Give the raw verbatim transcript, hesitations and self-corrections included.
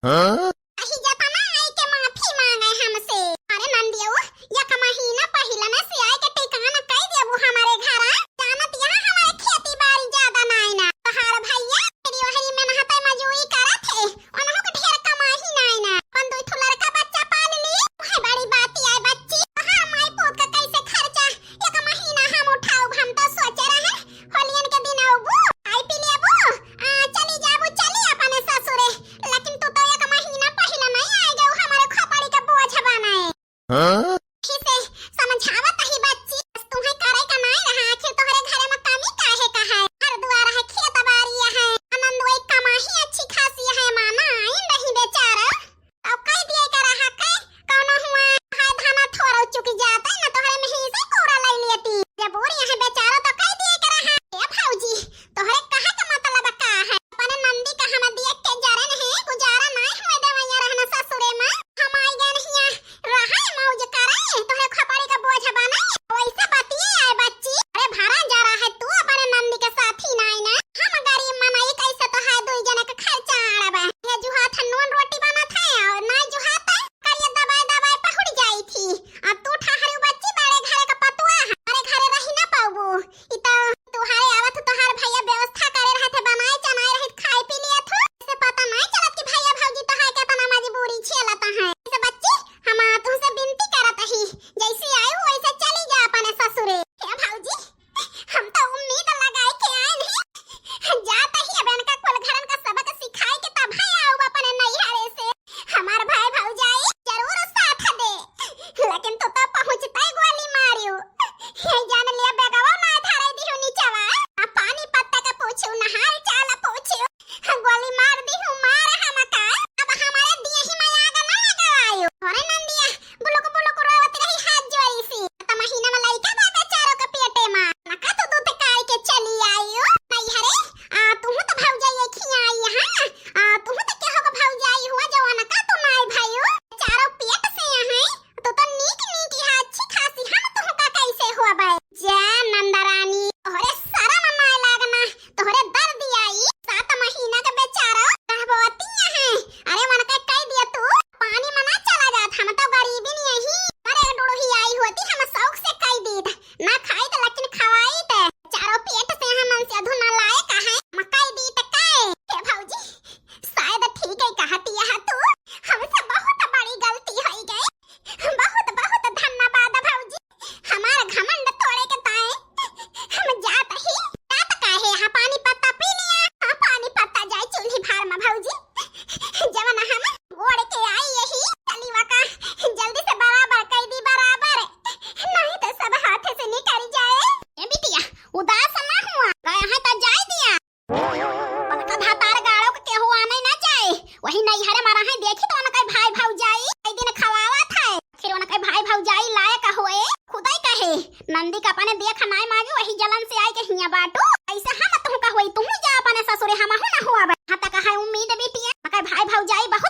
हाँ? अही जतना आई के माफी मांगे हमसे। अरे नंदियो, एक महीना पहिले में से आई के ठिकाना कई देबू हमारे घरा। जानत यहाँ हमारे खेती बाड़ी ज्यादा नाई ना। तोहार भैया मेरी ओहरी में नहाते मजूरी करत है, उन्हों के ढेर कमाही नाई ना। अपन दुई ठो लड़का बच्चा पाल ली, वही बड़ी बात आई बच्ची। तोहार माई पूत का कैसे खर्चा एक महीना हम उठाउब, हम तो सोचे रहे होलियन के दिन अउबू, खाई पी लेबू, आ, चली जाबू, चली अपने ससुरे। लेकिन तू तो एक महीना पहिले नहीं आए गए हमारे खोपड़ी के बोझ बनाए। हाँ? ठीक से समझावत ही बच्ची, बस तुम्हें करे का नहीं रहा, आखिर तोहरे घरे में कमी काहे का है? घर दुआर है, खेत बाड़ी है, आनंद वही कमाही अच्छी खासी है, माना आइन रही बेचारा। अब कह दिए के रहा के कौनो हुआ है धाना थोड़ा चुक जाते न तोहरे में ही से कोरा लाई लेती। जब बोरी यहाँ बेचारा तो कह दिए के रहा, ए भौजी, तोहरे कहे के मतलब का है? अपने नंदी का हम देख के जरन है, गुजारा नहीं हुए देवैया रहना ससुरे में। हम आई गए नहीं रहा मौज करे, तोहरे खोपड़ी का बोझ बने। वैसे बतिए आए बच्ची, अरे भरा जा रहा है तू अपने नंदी के साथी नाई ना। हम गरीब मनई कैसे तो है दुई जने का खर्चा आड़बे। ये जुहात है नून रोटी बनत है और ना जुहात है करिया दबाए दबाए पहुड़ जाई थी। अब तू ठहरू बच्ची बड़े घरे का पतुआ है, बड़े घरे रही ना पाबू। ई तो तुहारे आवत तुहार भैया व्यवस्था करे रहे थे, बनाए चनाए रहे खाए पी लिया थू। इसे पता नहीं चलत कि भैया भौजी तोहार केतना मजबूरी झेलत है। इसे बच्ची हम तुमसे विनती करत ही, जैसे आए हो वैसे चली जा अपने ससुरे। हे भौजी, हम तो उम्मीद लगाए के आए नहीं, जात ही अब इनका कुल घरन का सबक सिखाए के तब है आऊ अपने नैहरे से। हमार भाई भौजाई जरूर साथ दे, लेकिन तू तो पहुँचते गोली मारियो। हे जान लिया बेगवा ना धरे दिहु नीचवा। आ पानी पत्ता का पूछू, ना हाल चाल पूछू। गोली मार दिहु मार हमका। अब हमारे दिए ही में आग ना लगावायो। अरे नंदिया, बुलुक बुलुक रोवत रही हाथ जोड़ी सी। त महीना में लइका बा बेचारो के पेटे में। नका तो दूध काई के चली आयो। नैहरे, आ, तुहू तो भौजाई खियाई, हाँ? आ, तुहू तो केहो के भौजाई हुआ जवान का तू नाई भाई हो। चारों पेट से हैं, तू तो नीक नीक है, अच्छी खासी, हम तुहू का कैसे हुआ बे? जा नंदरानी, तोहरे शरम नाई लागना, तोहरे दर्द आई, सात महीना के बेचारो गर्भवती हैं। अरे उनके कह दिया तू, पानी में ना चला जात, हम तो गरीबी नहीं ही, अरे डुड़ही आई होती, हम शौक से कह दीत, ना खाइत लेकिन खवाइत, चारों पेट से हमन से अधू नालायक है, हम कह दीत काहे? हे भौजी, शायद ठीक है कहती है तू, हमसे बहुत बड़ी गलती होई गई। बहुत बहुत धन्यवाद भौजी, हमार घमंड तोड़े के ताए। हम जात ही, जात काहे? हाँ, पानी पत्ता पी लिया। हाँ, पानी पत्ता जाए चूल्ही भार में भौजी। जवन हम गोड़ के आई यही चलीवा का जल्दी से बराबर कर दी, बराबर, नहीं तो सब हाथ से निकल जाए। ए बिटिया, उदास ना हुआ, गया है तो जाए दिया। उनका भतार गाड़ो के केहू आने ना जाए, वही नैहरे में रहे, देखी तो उनके भाई भौजाई कई दिन खवावत है, फिर उनके भाई भौजाई लायक होए, खुदाई कहे, नंदी का अपने देख नाय मागे, वही जलन से आए के हिया बाटू, ऐसे हम तुहू का होई, तुहू जा अपने ससुरे, हमहू ना हुआ बे। हाँ, तक है उम्मीद बिटिया, उनके भाई भौजाई बहुत